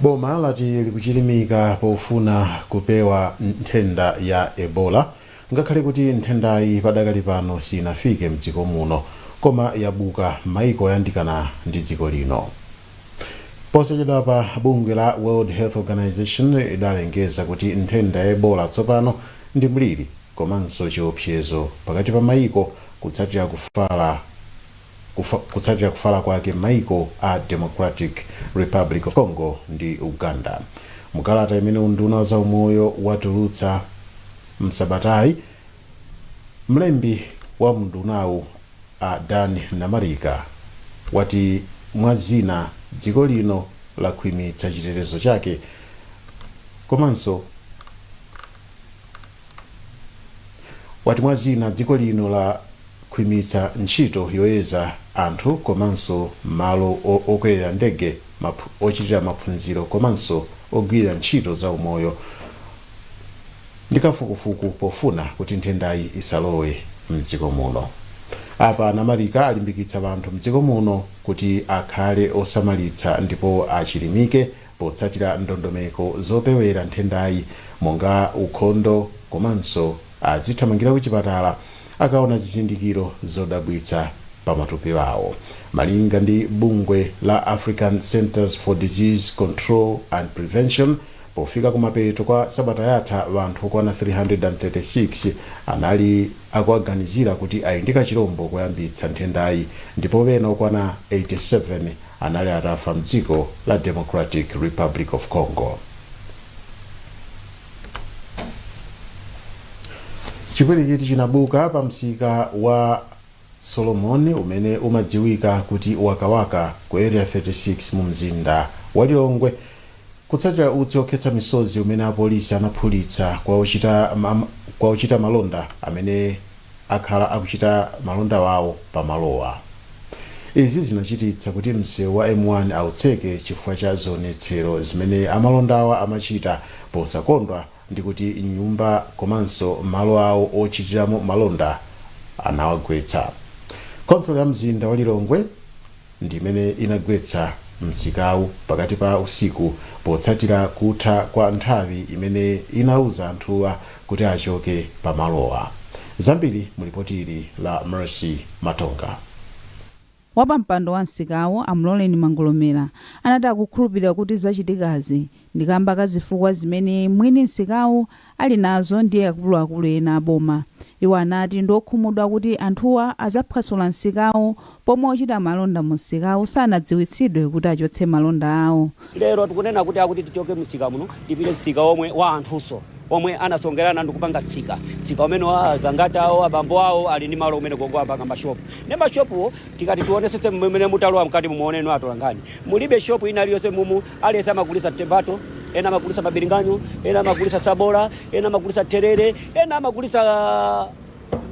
Boma lati likuchilimika pofuna kupewa nthenda ya Ebola ngakhale kuti nthendayi padakali pano sinafike mdziko muno, koma yabuka m'maiko oyandikana ndi dziko lino. Posachedwapa bungwe la World Health Organization idalengeza kuti nthenda ya Ebola tsopano ndi mliri komanso chiopsezo pakati pa maiko kutsatira kufala kwake m'maiko a Democratic Republic of Congo ndi Uganda. Mukalata imene unduna wa zaumoyo watulutsa msabatayi, mlembi wa undunawu a Dan Namarika wati mwa zina dziko lino lakhwimitsa chitetezo chake komanso wati mwa zina dziko lino lakhwimitsa ntchito yoyeza anthu komanso malo okwerera ndege, ochitira maphunziro komanso ogwirira ntchito za umoyo ndi kafukufuku pofuna kuti nthendayi isalowe mdziko muno. Apa Namarika alimbikitsa anthu mdziko muno kuti akhale osamalitsa ndipo achilimike potsatira ndondomeko zopewera nthendayi monga ukhondo komanso azithamangira kuchipatala akaona zizindikiro zodabwitsa pa matupi awo. Malinga ndi bungwe la African Centers for Disease Control and Prevention, pofika kumapeto kwa sabata yatha anthu okwana 336 anali akuwaganizira kuti ali ndi kachirombo koyambitsa nthendayi ndipo ena okwana 87 anali atafa mdziko la Democratic Republic of Congo. Chipwirikiti chinabuka pa msika wa Solomon umene umadziwika kuti Wakawaka ku Area 36 mu mzinda wa Lilongwe kutsatira utsi okhetsa misozi umene apolisi anaphulitsa kwa ochita malonda amene akhala akuchita malonda wawo pamalowa. Izi zinachititsa kuti msewu wa M1 autseke chifukwa cha zionetsero zimene amalondawa amachita posakondwa ndi kuti nyumba komanso malo awo ochitiramo malonda anawagwetsa. Khonsolo ya mzinda wa Lilongwe ndi imene inagwetsa msikawu pakati pa usiku potsatira kutha kwa nthawi imene inauza anthuwa kuti achoke pamalowa. Zambiri mu lipoti ili la Mercy Matonga. Wapampando wa msikawu a Mloleni Mangolomera anati akukhulupirira kuti zachitikazi ndi kamba ka zifukwa zimene mwini msikawu ali nazo ndi akuluakulu ena a boma. Iwo anati ndi okhumudwa kuti anthuwa azaphwasula msikawu pomwe ochita malonda mu msikawu sanadziwitsidwe kuti achotse malonda awo. Lero tikunena kuti akuti tichoke msika muno tipite msika omwe wa anthuso omwe anasongerana ndikupanga msika umene wa zangati awo abambo awo ali ndi malo umene gogo apanga mashopu ne mashopuwo. Tikati tionesese mmene mutalowa mkati mumuoneni atolangani, mulibe shopu ina iliyonse mumu. Aliyense amagulisa tomato, ena amagulisa mabiringanyo, ena amagulisa sabola, ena amagulisa terere, ena amagulisa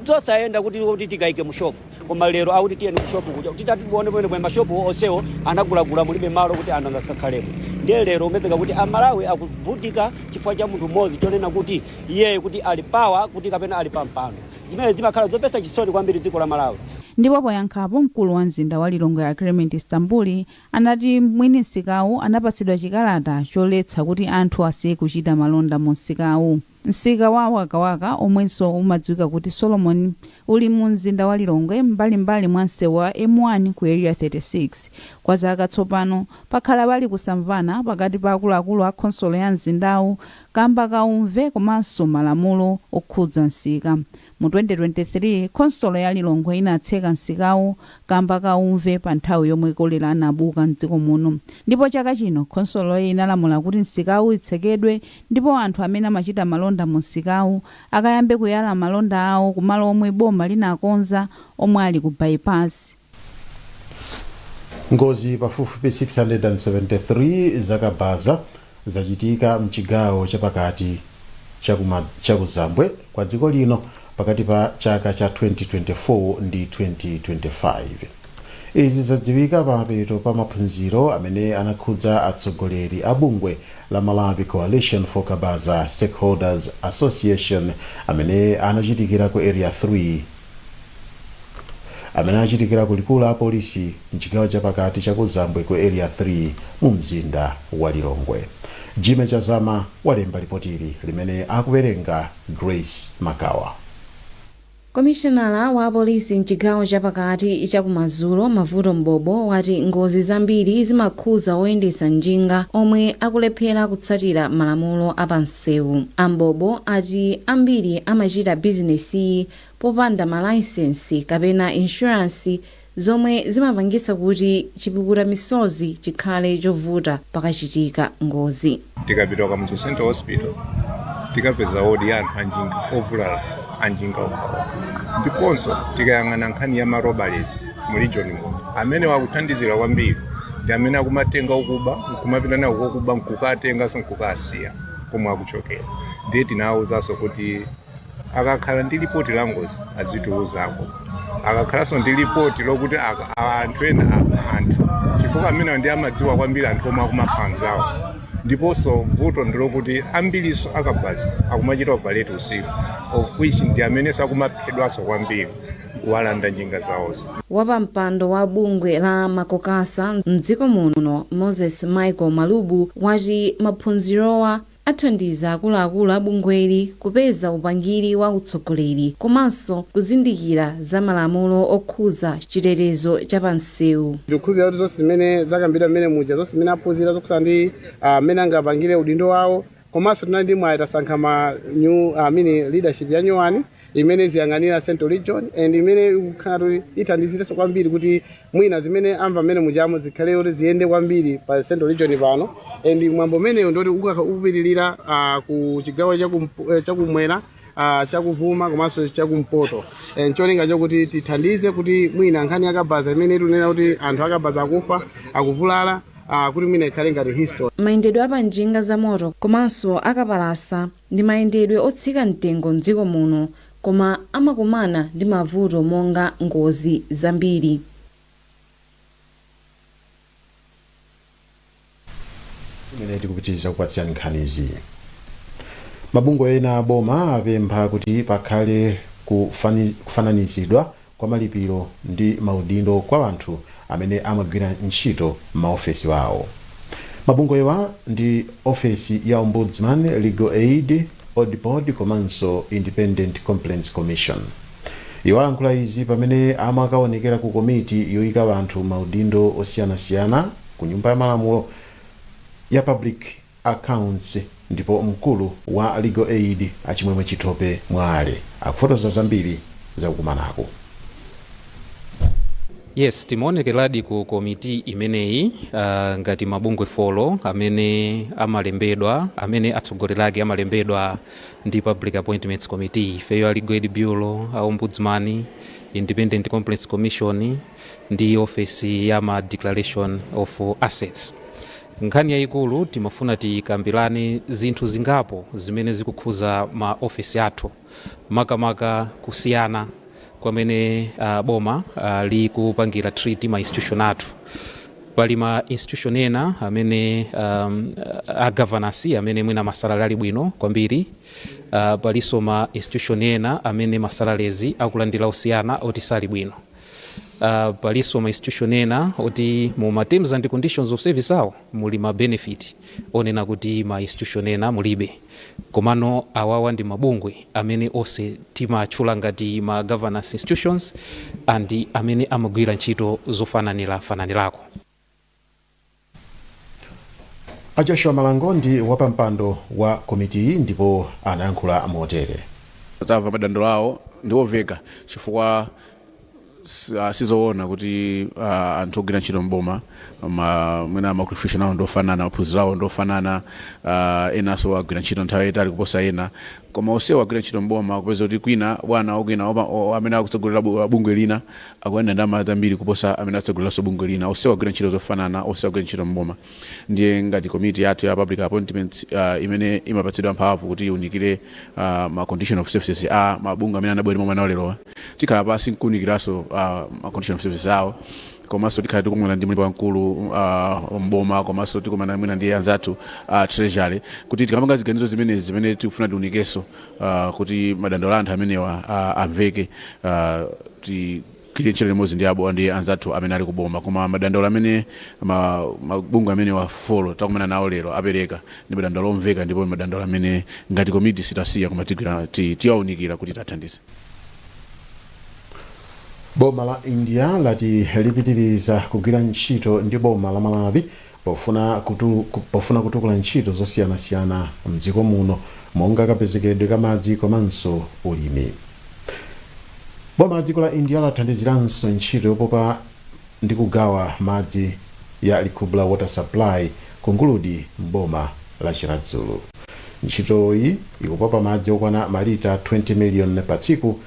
zosayenda kuti tikaike mu shopu. Koma lero akuti tiyeni ku shopu kuja, titati tione pamene bwe mashopu onsewo anagulagula, mulibe malo kuti anthu angakhalemo. Ndiye lero umepeka kuti Amalawi akuvutika chifukwa cha munthu mmodzi, chonena kuti iyeyo kuti ali power kuti kapena ali pampando, zimene zimakhala zomvetsa chisoni kwambiri dziko la Malawi. Ndipo poyankhapo, mkulu wa mzinda wa Lilongwe a Clement Stambuli anati mwini msikawu anapatsidwa chikalata choletsa kuti anthu asiye kuchita malonda mu msikawu. Msika wa Wakawaka, omwenso umadziwika kuti Solomon, uli mu mzinda wa Lilongwe mbalimbali mwa msewu wa M1 ku Area 36. Kwa zaka tsopano pakhala pali kusamvana pakati pa akuluakulu a khonsolo ya mzindawu kamba kaumve komanso malamulo okhudza msika. Mu 2023 khonsolo ya Lilongwe inatseka msikawu kamba kaumve pa nthawi yomwe kolera anabuka mdziko muno, ndipo chaka chino khonsoloyi inalamula kuti msikawu itsekedwe ndipo anthu amene amachita malonda mu msikawu akayambe kuyala malonda awo kumalo omwe boma linakonza omwe ali ku Bypass. Ngozi pafupifupi 673 zakabaza zachitika mchigawo chapakati chakuzambwe kwa dziko lino pakati pa chaka cha 2024 ndi 2025. Izi zadziwika pamapeto pa maphunziro amene anakhudza atsogoleri a bungwe la Malawi Coalition for Kabaza Stakeholders Association amene anachitikira ku Area 3. amene achitikira ku likulu la polisi mchigawo chapakati cha kuzambwe ku Area 3 mu mzinda wa Lilongwe. Jime Chazama walemba ripotili limene akuwerenga Grace Makawa. Komisonala wa apolisi mchigawo chapakati chakumadzulo, Mavuto Mbobo, wati ngozi zambiri zimakhuza oyendetsa njinga omwe akulephera kutsatira malamulo apamsewu. Ambobo ati ambiri amachita bizinesiyi popanda malaisensi kapena inshuransi, zomwe zimapangisa kuti chipukuta misozi chikhale chovuta pakachitika ngozi. Tikapita Kamuzu Central Hospital, tikapeza wodi ya anthu anjinga ovulala, anjinga okhaokha. Ndiponso tikayang'ana nkhani ya ma robberies mu region muno, amene wakuthandizira kwambiri ndi amene akumatenga ukuba nkumapita nawo kokuba, nkukatenganso nkukasiya komwe akuchokera. Ndiye tinawuzanso kuti akakhala ndi lipoti la ngozi azitiwuzako, akakhalanso ndi lipoti lokuti anthu ena apha anthu, chifukwa amenewa ndi amadziwa kwambiri anthu omwe akumapha anzawo. Ndiponso vuto ndilokuti ambiriso akabaza akumachita operate usiku, of which ndi amenenso akumaphedwanso kwambiri kuwalanda njinga zawozo. Wapampando wa bungwe la makokasa mdziko muno, Moses Michael Malubu, wati maphunzirowa athandiza akuluakulu a bungweli kupeza upangiri wa utsogoleri komanso kuzindikira za malamulo okhuza chitetezo cha pansewu. Ndikukhulupirira kuti zonse zimene zakambidwa mmene muja, zonse zimene aphunzira zokhuza ndi mmene angapangire udindo wawo, komanso tinali ndi mwayi, tasankha ma new mini leadership ya nyuwani imene ziyang'anira Central Region and imene ikukhala kuti ithandizirenso kwambiri kuti mwina zimene amva mmene mujamo zikhale kuti ziyende kwambiri pa Central Region pano. And mwambo umeneyo ndoti ukupitirira ku chigawo chakumwera, chakuvuma komanso chakumpoto, ncholinga chokuti tithandize kuti mwina nkhani yakabaza imene tikunena kuti anthu akabaza akufa, akuvulala, kuti mwina ikhale ngati history. Mayendedwe apanjinga za moto komanso akapalasa ndi mayendedwe otsika mtengo mdziko muno, koma amakumana ndi mavuto monga ngozi zambiri. Imene tikupitiriza kupatsirani nkhanizi, mabungwe ena aboma apempha kuti pakhale kufananizidwa kwa malipiro ndi maudindo kwa anthu amene amagwira ntchito m'maofesi awo. Mabungwewa ndi ofesi ya Ombudsman, Legal Aid, Odpod komanso Independent Complaints Commission. Iwo alankhula izi pamene amakaonekera ku komiti yoyika anthu maudindo osiyanasiyana ku Nyumba ya Malamulo ya Public Accounts, ndipo mkulu wa Legal Aid, Achimwemwe Chithope Mwale, akufotokoza zambiri zakukumanako. Yes, timaonekeradi ku komiti imeneyi ngati mabungwe 4 amene amalembedwa, amene atsogoleri ake amalembedwa ndi Public Appointments Committee. Ifeyo a Legal Aid Bureau, a Ombudsman, Independent Complaints Commission ndi ofesi ya ma declaration of assets. Nkhani yayikulu, timafuna tikambirane zinthu zingapo zimene zikukhuza ma ofesi athu, makamaka kusiyana kwamene boma likupangira treat ma institution athu. Pali ma institution ena amene a governance amene mwina ma salary ali bwino kwambiri, palinso ma institution ena amene ma salaries akulandira osiyana oti sali bwino, palinso ma institution ena oti mu ma terms and conditions of service awo muli ma benefit onena kuti ma institution ena mulibe. Komano awawa ndi mabungwe amene onse timatchula ngati ma governance institutions and amene amagwira ntchito zofananira fananirako. A Joshua Malango ndi wapampando wa komitiyi ndipo anayankhula motere. Tamva madandaulo awo, ndiwoveka, chifukwa sizoona kuti anthu ogwira ntchito mboma mwina ma qualification awo ndofanana, maphunziro awo ndofanana, enanso agwira ntchito nthawi yayitali kuposa ena, koma onsewo agwira ntchito mboma, kupeza kuti kwina bwana okwina amene akutsogolera bungwe lina akuyenda ndalama zambiri kuposa amene akutsogoleranso bungwe lina. Onsewo agwira ntchito zofanana, onsewo agwira ntchito mboma. Ndiye ngati komiti yathu ya public appointment, imene imapatsidwa mphamvu kuti iunikire ma condition of services a mabungwe amene anabwera momwe anawalerowa, tikhala pasi nkuunikiranso ma condition of services awo, komanso tikhala tikumana ndi mlembi wamkulu mboma, komanso tikumana mwina ndi anzathu Treasury, kuti tikamapanga ziganizo zimenezi zimene tikufuna tiunikenso kuti madandaulo a anthu amenewa amveke. Tigwire ntchito limodzi ndi abo ndi anzathu amene ali kuboma, koma madandaulo amene mabungwe amene wa four takumana nawo lero apereka ndi madandaulo omveka, ndipo madandaulo amene ngati komiti sitasiya, koma tigwira tiyawunikira kuti tathandize. Boma la India lati lipitiriza kugwira ntchito ndi boma la Malawi pofuna kutukula ntchito zosiyanasiyana mdziko muno, monga kapezekedwe ka madzi komanso ulimi. Boma la dziko la India lathandiziranso ntchito yopopa ndi kugawa madzi ya Likhubula Water Supply ku Nguludi mboma la Chiradzulu. Ntchitoyi ikupopa madzi okwana malita 20 million pa tsiku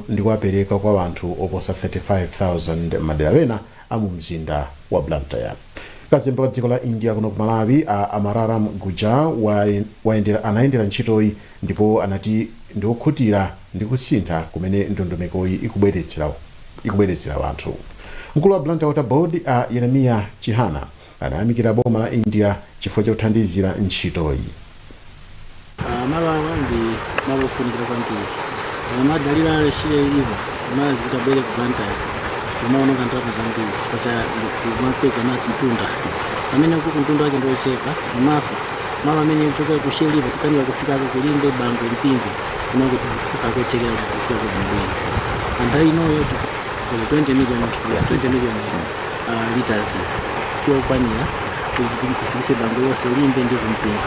ndikuwapereka kwa anthu oposa 35,000 madera ena a mu mzinda wa Blantyre. Kazembe wa dziko la India kuno ku Malawi a Amararam Gujar anayendera ntchitoyi ndipo anati ndiokhutira ndi kusintha kumene ndondomekoyi ikubweretsera anthu. Mkulu wa Blantyre Water Board a Yeremiya Chihana anayamikira boma la India chifukwa chothandizira ntchitoyi. Malo awa ndi malo ofunikira kwambiri. Amadalira Shire River, madzi kuti abwere ku Blantyre kumaononga ndalama zambiri chifukwa cha kumakweza mtunda pamene kuku mtunda wake ndiochepa, komanso malo amene kuchokera ku Shire River kukanika kufikako kulimbe Bangwe Mpingo kumango tikakothekera kuti tifike bwinobwino. Pa nthawi inoyo, sorry, 20 million, yeah, 20 million liters siyokwanira kuti kufikise Bangwe yonse, Limbe ndi kuMpingo.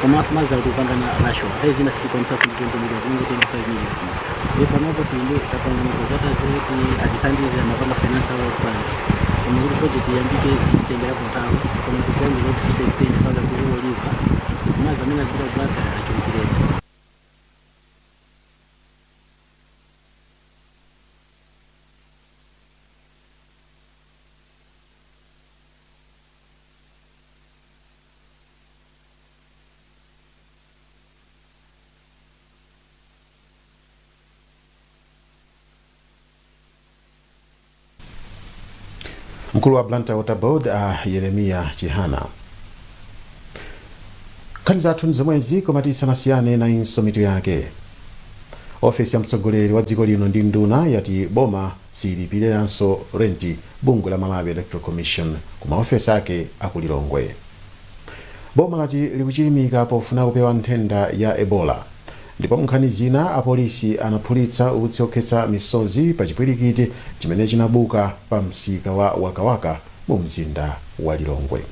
Komanso madzi akuti kupanga na ration, nthawi zina sitikwanisanso ndi 20 million, timangotenga 5 million. Ndipo panopo tili tapanga makonzata kuti atithandize, amapanga finance a World Bank, koma kuti project iyambike itengerapo nthawi, koma tikuganiza kuti tichite extend mpaka ku Ruo River kuti madzi amene azipita ku Blantyre achulukireko. Mkulu wa Blantyre Water Board a Yeremiya Chihana. Nkhani zathu ndi zomwezi, koma tisanasiyane nayinso mitu yake. Ofesi ya mtsogoleri wa dziko lino ndi nduna yati boma silipiriranso renti bungwe la Malawi Electoral Commission ku maofesi ake akulilongwe. Boma lati likuchilimika pofuna kupewa nthenda ya Ebola. Ndipo nkhani zina, apolisi anaphulitsa utsi okhetsa misozi pa chipwirikiti chimene chinabuka pa msika wa Wakawaka mu mzinda wa Lilongwe.